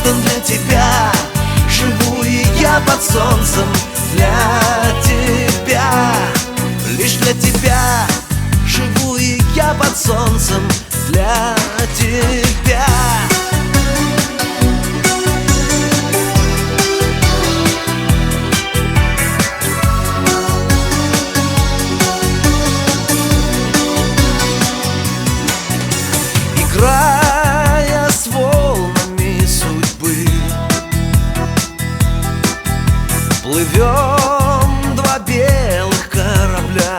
создан для тебя. Живу и я под солнцем для тебя. Лишь для тебя живу и я под солнцем для тебя. Играя с волнами судьбы, плывем два белых корабля.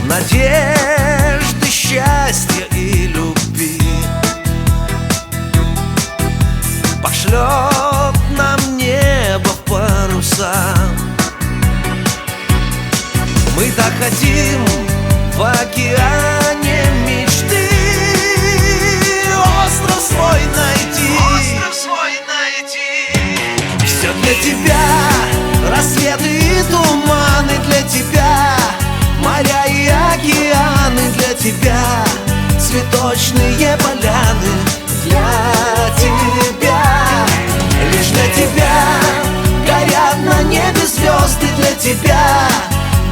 Надежды, счастья и любви пошлет нам небо в паруса. Мы так хотим в океане мечты остров свой найти. Остров свой найти. Все для тебя, рассветы и туманы для тебя, моря и океаны для тебя, цветочные поляны для тебя. Лишь для тебя горят на небе звезды для тебя.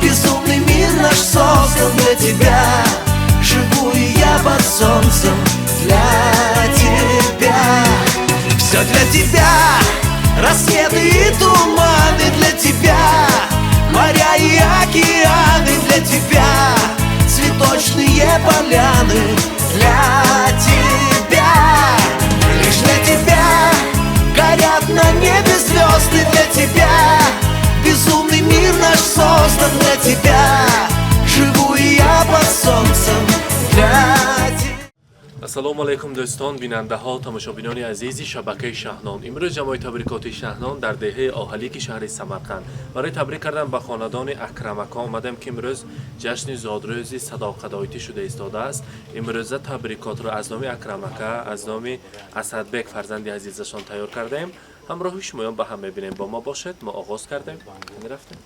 Безумный мир наш создан для тебя. Живу и я под солнцем для тебя. Все для тебя, рассветы и туманы для тебя, моря и океаны для тебя, цветочные поляны для тебя. Лишь для тебя горят на небе звезды для тебя. Безумный мир наш создан для тебя. Живу и я под солнцем для тебя. Ассалому алайкум, дӯстон, бинандаҳо, тамошобинони азизи шабакаи Шаҳнон. Имрӯз ҷамои табрикоти Шаҳнон дар деҳаи Оҳалики шаҳри Самарқанд барои табрик кардан ба хонадони Акрамака омадем, ки имрӯз ҷашни зодрӯзи Садоқадоитӣ шуда истодааст. Имрӯза табрикотро аз номи Акрамака, аз номи Асадбек, фарзанди азизашон, тайёр кардаем. Ҳамроҳи шумоён ба ҳам мебинем, бо мо бошед. Мо оғоз кардем, рафтем.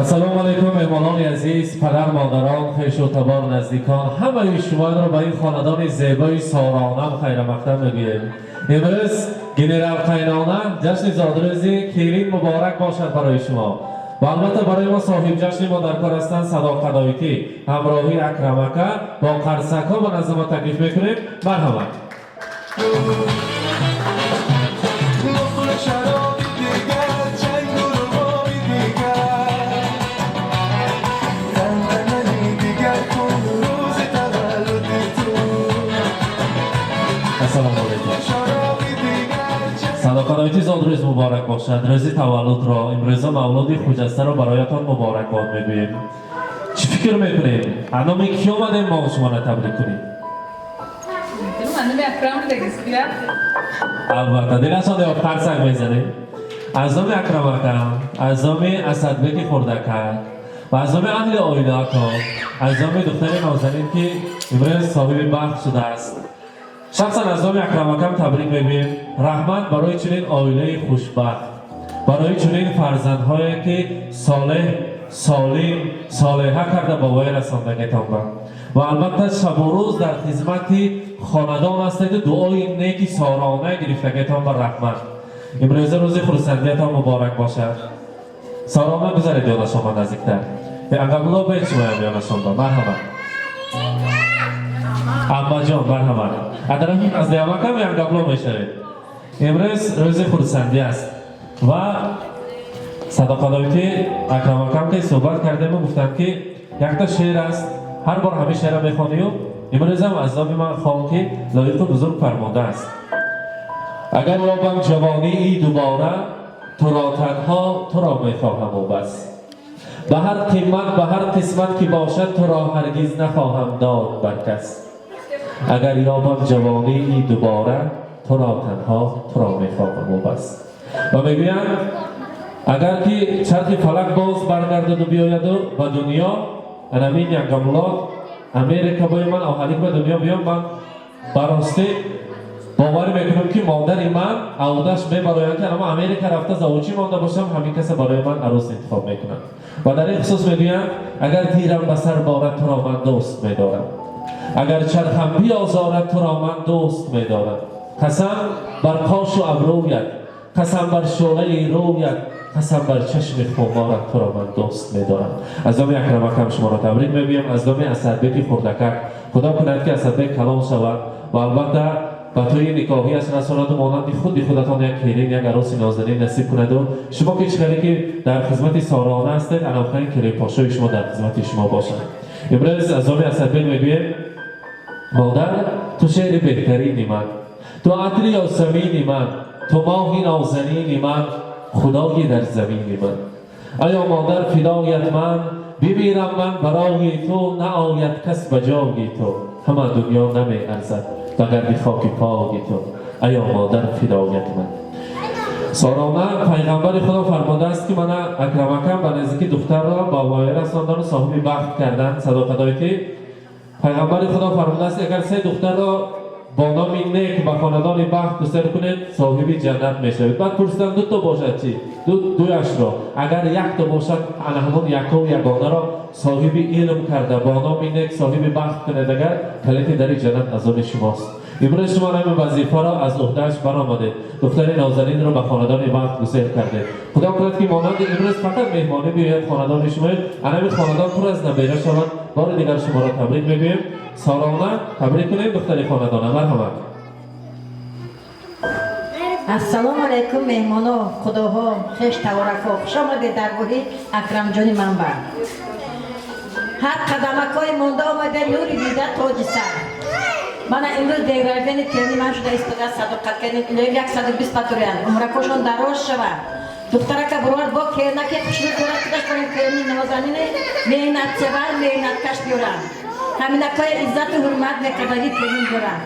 Ассалому алайкум, меҳмонони азиз, падар, модарон, хешу табор, наздикон, ҳамаи шуморо ба ин хонадони зебои Соронам хайрамақдам мегӯем. Имрӯз генерал қайнона ҷашни зодрӯзи келин муборак бошад барои шумо. Ва албатта барои мо соҳиб ҷашни мо дар кор ҳастанд Садоқадоитӣ ҳамроҳи Акрамака бо қарсакҳо ба назди мо таклиф мекунем. Марҳамат. Ассалому алайкум. Садоқадоитӣ, зодрӯз муборак бошад. Рӯзи таваллудро, имрӯза мавлуди хуҷастаро бароятон муборакбод мегӯем. Чӣ фикр мекунем? Аз номи кӣ омадем мо шуморо табрик кунем? Албатта, дилашон ё қарсак мезанем. Аз номи Акрамакам, аз номи Асадбеки хурдакак ва аз номи аҳли оилаатон, аз номи духтари нозанин, ки имрӯз соҳиби бахт шудааст, шахсан аз номи Акрамакам табрик мегӯем. Раҳмат барои чунин оилаи хушбахт, барои чунин фарзандҳое, ки солеҳ, солим, солеҳа карда ба воя расондагитон ва албатта шабу рӯз дар хизмати хонадон ҳастеду дуои неки сорона гирифтагитон ба раҳмат. Имрӯза рӯзи хурсандиятон муборак бошад. Сорона, гузаред ёнашон ба наздиктар. Ангабуло, бед шумоям ёнашон ба. Марҳамат, аммаҷон, марҳамат. Аз деамакам янгабло мешавед. Имрӯз рӯзи хурсандӣ аст ва Садоқадоитӣ, Акрамакам ки суҳбат кардему, гуфтам, ки якта шеър аст, ҳар бор ҳамин шеърро мехонию, имрӯзам аз номи ман хон, ки лоиқу бузург фармондааст: «Агар ёбам ҷавонии дубора, туро, танҳо туро мехоҳаму бас. Ба ҳар қимат, ба ҳар қисмат ки бошад, туро ҳаргиз нахоҳам дод бар кас. Агар ёбам ҷавонии дубора, туро, танҳо туро мехоҳаму бас». Ва мегӯянд Агар ки чархи фалак боз баргардаду биёяду ба дунё, анамин Янгамулод Америка бои ман оҳалик ба дунё биём, ман баростӣ боварӣ мекунам, ки модари ман авдаш мебарояд, ки ама Америка рафта завучӣ монда бошам, ҳамин каса барои ман арӯс интихоб мекунад. Ва дар ин хусус мегӯянд: агар тирам ба сар борад, туро ман дӯст медорам, агар чархам биозорад, туро ман дӯст медорам. Қасам бар қошу абрӯят, қасам бар шӯълаи рӯят, қасам бар чашми хуморат, туро ман дӯст медорам. Аз номи Акрамакам шуморо табрик мегӯям, аз номи Асадбеки хурдакак. Худо кунад, ки Асадбек калон шавад ва албатта ба тӯи никоҳиаш расонаду монанди худи худатон як келин, як арӯси нозанин насиб кунаду шумо ки чӣ хеле ки дар хизмати Сорона ҳастед, анамхаин келинпошои шумо дар хизмати шумо бошад. Имрӯз аз номи Асадбек мегӯем: модар, ту шеъри беҳтарини ман, ту атри ёсамини ман, ту моҳи нозанини ман, худои дар замини ман. Аё модар, фидоят ман, бимирам ман барои ту, наояд кас ба ҷои ту, ҳама дунё намеарзад ба гарди хоки пои ту. Аё модар, фидоят ман. Сорона, пайғамбари Худо фармудааст, ки мана Акрамакам ба наздики духтарро ба воя расондану соҳиби бахт кардан садоқатое, ки пайғамбари Худо фармудааст, агар се духтарро бо номи нек ба хонадони бахт гусел кунед, соҳиби ҷаннат мешавед. Баъд пурсиданд: дуто бошад чӣ? Дуяшро. Агар якто бошад, ана ҳамон яков ягонаро соҳиби илм карда, бо номи нек соҳиби бахт кунед, агар калити дари ҷаннат аз они шумост. Имрӯз шумо ҳамин вазифаро аз уҳдааш баромадед, духтари нозанинро ба хонадони бахт гусел кардед. Худо кунад, ки монанди имрӯз фақат меҳмонӣ биёяд хонадони шумо, анами хонадон пур аз набера шавад. Бори дигар шуморо табрик мегӯем. Сорона, табрик кунем духтари хонадона, марҳамат. Ассалому алайкум, меҳмоно, худоҳо, хеш таворакҳо, хуш омадед даргоҳи Акрамҷони манба. Ҳар қадамакҳои монда омада, нури дида, тоҷи сар. Мана имрӯз день рождения келини ман шуда истода, садоқат кардем. Илоҳим 120 патурян умракошон дароз шавад. Духтарака буровар бо келнаке хушрӯ дорад, худаш барем келини нозанини меҳнатсевар, меҳнаткаш биёрам. Ҳаминакҳои иззату ҳурмат мекардаги келин дорам.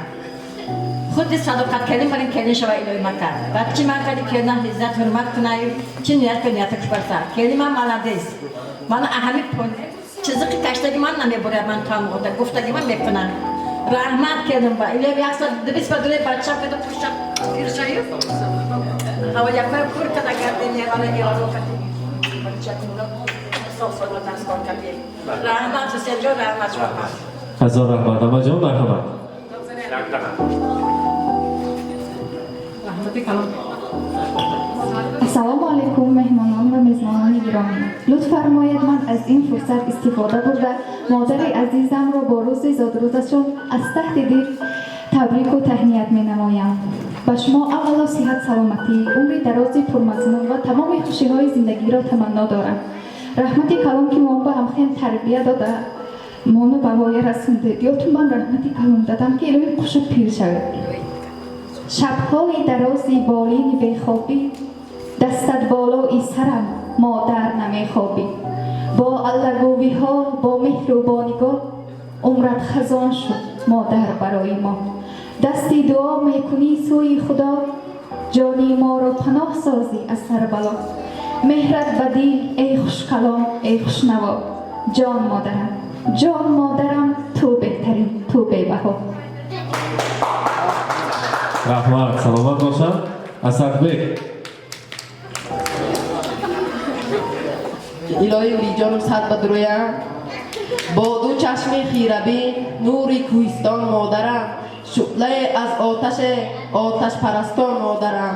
Худи садоқат келин барин келин шава, илоҳи мака. Баъд чи ман кади келина иззат ҳурмат кунаю, чи ният ка нията кушбарса. Келини ман молодец. Ман ҳами чизиқи каштаги ман намебурад, ман тамода гуфтаги ман мекунам. Раҳмат келин ба. Илоҳи 120 ба дуре бача када пушта пиршаю. Ҳава якой пур када гардини вала эваро кади. Раҳмат, Ҳусенҷон, раҳмат шумо. Ҳазор раҳмат, амаҷон, марҳамат. Раҳмати калон. Ассалому алайкум, меҳмонон ва мезмонони гиромӣ. Лутф фармоед, ман аз ин фурсат истифода бурда, модари азизамро бо рӯзи зодрӯзашон аз таҳти дил табрику таҳният менамоям. Ба шумо аввало сиҳат, саломатӣ, умри дарози пурмазмун ва тамоми хушиҳои зиндагиро таманно дорам. Раҳмати калон, ки мо ба ҳамхел тарбия дода, моно ба воя расондед. Ётун ман раҳмати калон дадам, ки илоҳи хушу пир шавед. Шабҳои дарози болини бехобӣ, дастат болои сарам, модар, намехобӣ. Бо аллагӯвиҳо, бо меҳру бо нигоҳ, умрат хазон шуд, модар, барои мо. Дасти дуо мекунӣ сӯи Худо, ҷони моро паноҳ созӣ аз сарбало. Меҳрат ба дил, эй хушкалом, эй хушнаво. Ҷон модарам, ҷон модарам, ту беҳтарин, ту бебаҳо. Раҳмат, саломат бошанд. Асадбек. Илоҳи улиҷонум сад ба дуроям. Бо ду чашми хирабин, нури кӯҳистон, модарам, шӯълае аз оташе оташпарастон, модарам.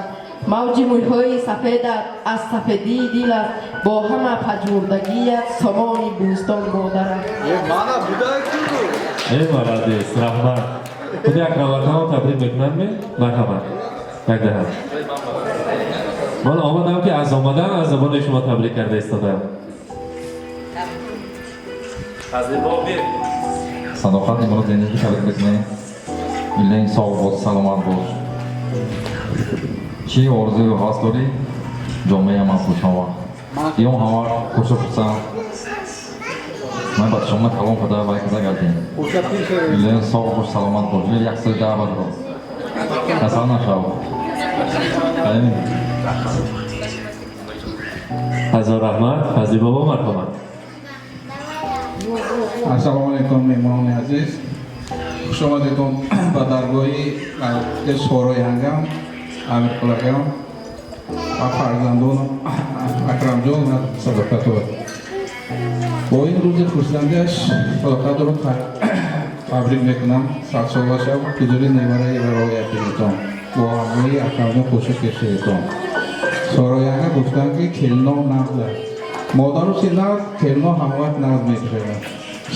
Мавҷи мӯйҳои сафедат аз сафедии дилат, бо ҳама паҷмурдагият сомони бӯстон, модарам. Мана будай-ку. Э, молодец, раҳмат. Худи Акрамакамо табрик мекунанд ме? Марҳамат. Як даҳам. Ман омадам, ки аз омадан аз забони шумо табрик карда истодам. Фазлибобек. Садоқат, имрӯз зиндагӣ табрик мекунем. Илоҳи соғ бош, саломат бош. Чӣ орзую ҳавас дорӣ, ҷомеа ман пӯшон вақт. Иём ҳама хушу хурсанд. Ман ба шумо калон када вай када гардем. Илоҳи соғ бош, саломат бош. Илоҳи 110 бадро. Касал нашав. Амин. Ҳазор раҳмат. Фазли бобо, марҳамат. Ассалому алайкум, меҳмонони азиз, хуш омадедон ба даргоҳи Сорои ҳангам, Амирқулакам ва фарзандон Акрамҷон ва Садоқатор. Бо ин рӯзи хурсандиаш Садоқаторо табрик мекунам. Садсола шав, ҳузури невараи вароят бинетон, бо ҳамроҳи Акрамҷон хушӣ кешидетон. Сороянга гуфтанд, ки келино нағз аст, модару си нағз, келино ҳамавақт нағз мекушояд.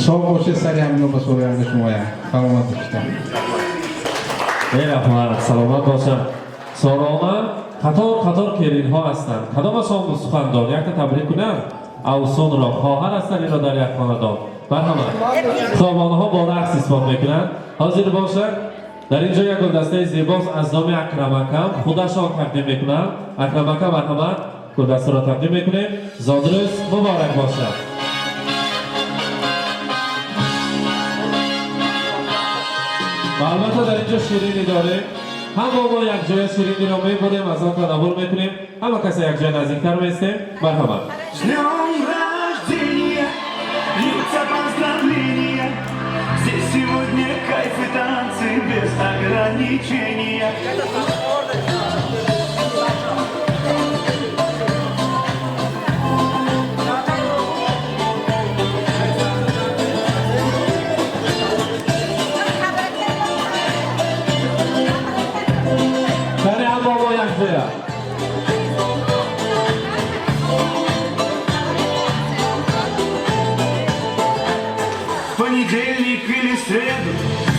Соғ бошед, сари ҳамино ба Сороянга шумоям. Саломат бошед. Раҳмат, саломат бошанд. Сорона қатор қатор келинҳо ҳастанд. Кадомашон сухандон якта табрик кунанд Авсунро? Хоҳар ҳастанд ино дар як хонадон. Марҳамат. Хоб, онҳо бо рақс исбот мекунанд. Ҳозир бошад, дар ин ҷо як гулдастаи зебост, аз номи Акрамакам худашон тақдим мекунанд. Акрамака, марҳамат, гулдастаро тақдим мекунем. Зодрӯз муборак бошад. Ва албатта дар ин ҷо ширинӣ дорем. Ҳама мо якҷоя шириниро мебурем, аз он танаввул мекунем. Ҳама касе якҷоя наздиктар меистем. Марҳамат. С днем рождения, льются поздравления. Здесь сегодня кайф и танцы без ограничения. Кани, ҳама мо якҷоя. В понедельник или среду,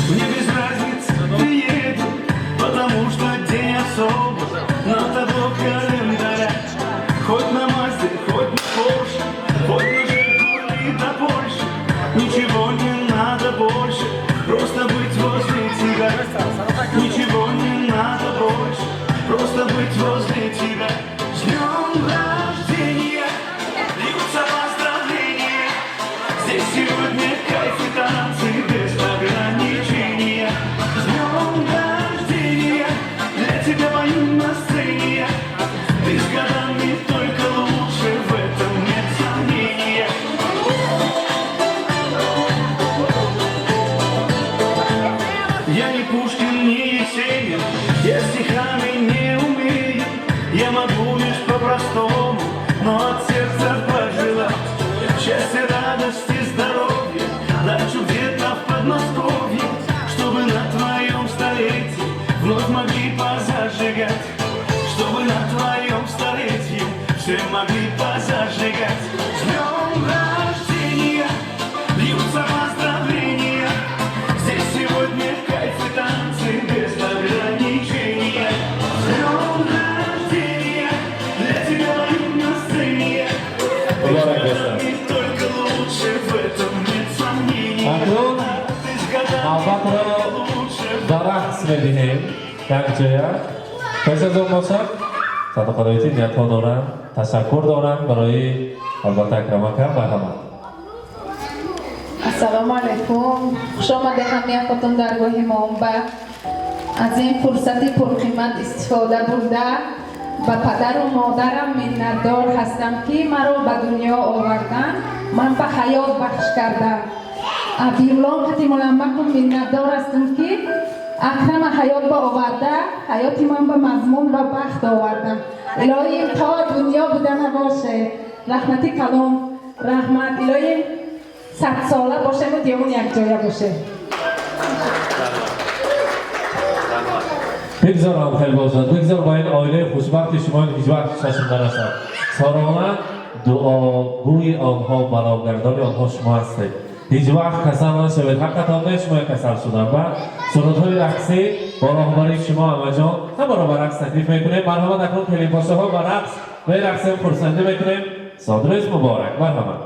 мне без разницы, приеду, потому что день особый на табло календаря. Хоть на Мазде, хоть на Порше, хоть на Жигули до Польши, ничего не надо больше, просто быть возле тебя. Ничего не надо больше, просто быть возле тебя. С днем рождения, льются поздравления. Здесь сегодня кайф и танцы без ограничения. С днем рождения, для тебя пою на сцене. Ты с годами только лучше, в этом нет сомнения. Я не Пушкин, не Есенин, я стихами не умею. Я могу лишь по-простому, но от сердца пожелать счастья, радости, здоровья, дачу где-то в Подмосковье, чтобы на твоем столетии вновь могли позажигать, чтобы на твоем столетии все могли позажигать. С днем рождения, льются поздравления. Здесь сегодня кайф и танцы без ограничения. С днем рождения, для тебя пою на сцене. Муборак бошад. И только лучше, в этом нет сомнений. Акнун Ты с годами навбатро лучше. ба рақс медиҳем якҷоя. Пеш аз он бошад, садоқадоити ниятҳо дорам, ташаккур дорам барои албатта Акрамака. Марҳамат. Ассалому алайкум, хуш омаде ҳамаякотон даргоҳи мо. Ба аз ин фурсати пурқимат истифода бурда, ба падару модарам миннатдор ҳастам, ки маро ба дунё овардан, ман ба ҳаёт бахш кардам. Абдуллом Хатимуламмакум миннатдор ҳастам, ки Акрама ҳаёт ба оварда, ҳаёти ман ба мазмун ва бахт овардам. Илоҳим, то дунё буда набоше. Раҳмати калом, раҳмат. Илоҳим, 100 сола бошему, диёмон якҷоя боше. Бигзор ҳам хел бошад. Бигзор ба ин оилаи хушбахти шумо ҳеҷ вақт чашм нарасад. Сорона, дуогӯи онҳо, балогардони онҳо шумо ҳастед. Ҳеҷ вақт касал нашавед. Ҳаққатон не, шумо касал шудан. Ва сурудҳои рақсӣ бо роҳбарии шумо, амаҷон, ҳамаро ба рақс таклиф мекунем. Марҳамат, акнун келинпошаҳо ба рақс мерақсем, хурсандӣ мекунем. Зодрӯз муборак, марҳамат.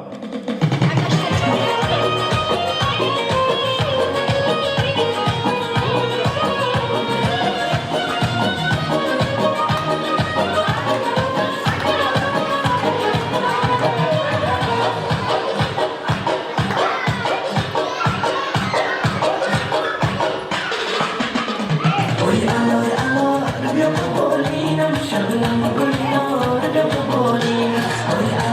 Ой, анор, анор, биё болинам, шаблам гулнор, биё болинам. Ой.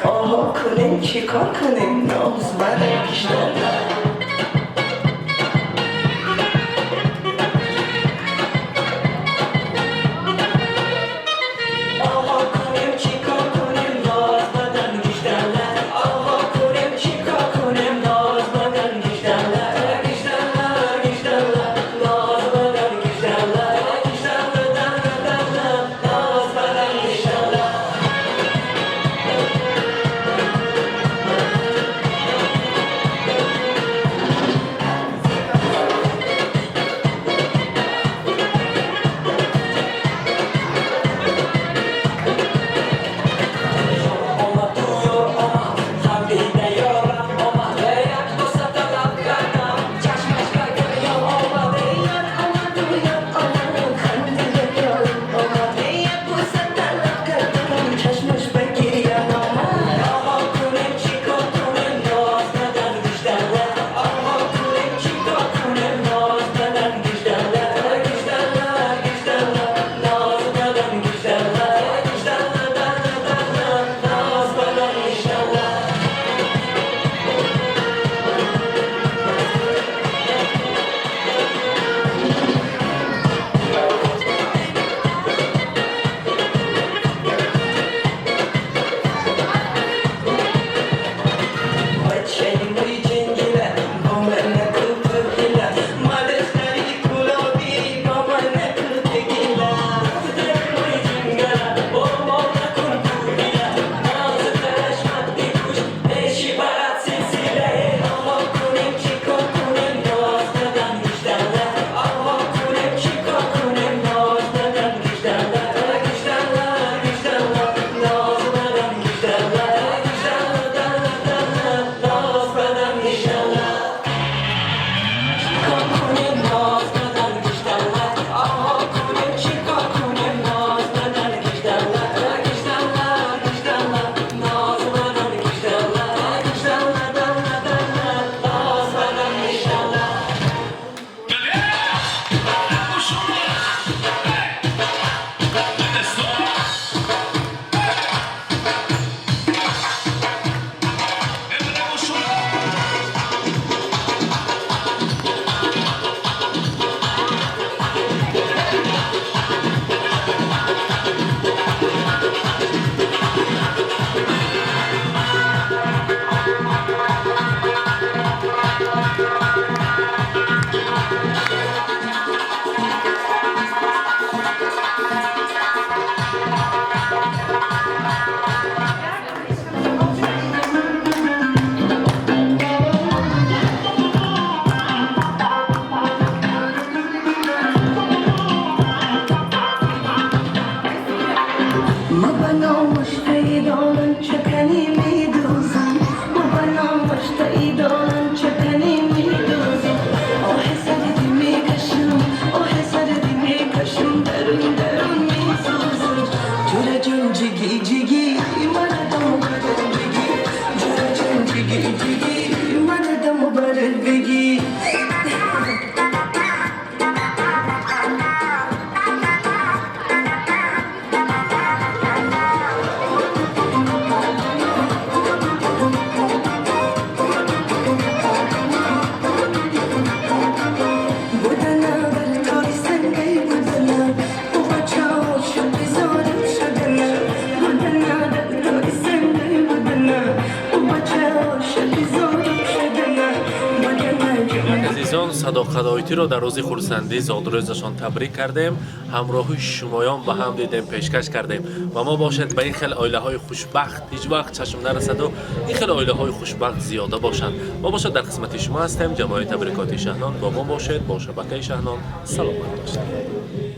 آها کنیم چیکار کنیم ناز برانگیشتن. Акрамакаён садоқадоитиро дар рӯзи хурсандии зодрӯзашон табрик кардем, ҳамроҳи шумоён ба ҳам дидем, пешкаш кардем. Ва мо бошед, ба ин хел оилаҳои хушбахт ҳеҷ вақт чашм нарасаду ин хел оилаҳои хушбахт зиёда бошанд. Мо бошад, дар хизмати шумо ҳастем. Ҷамоаи табрикоти Шаҳнон, бо мо бошед, бо шабакаи Шаҳнон. Саломат бошед.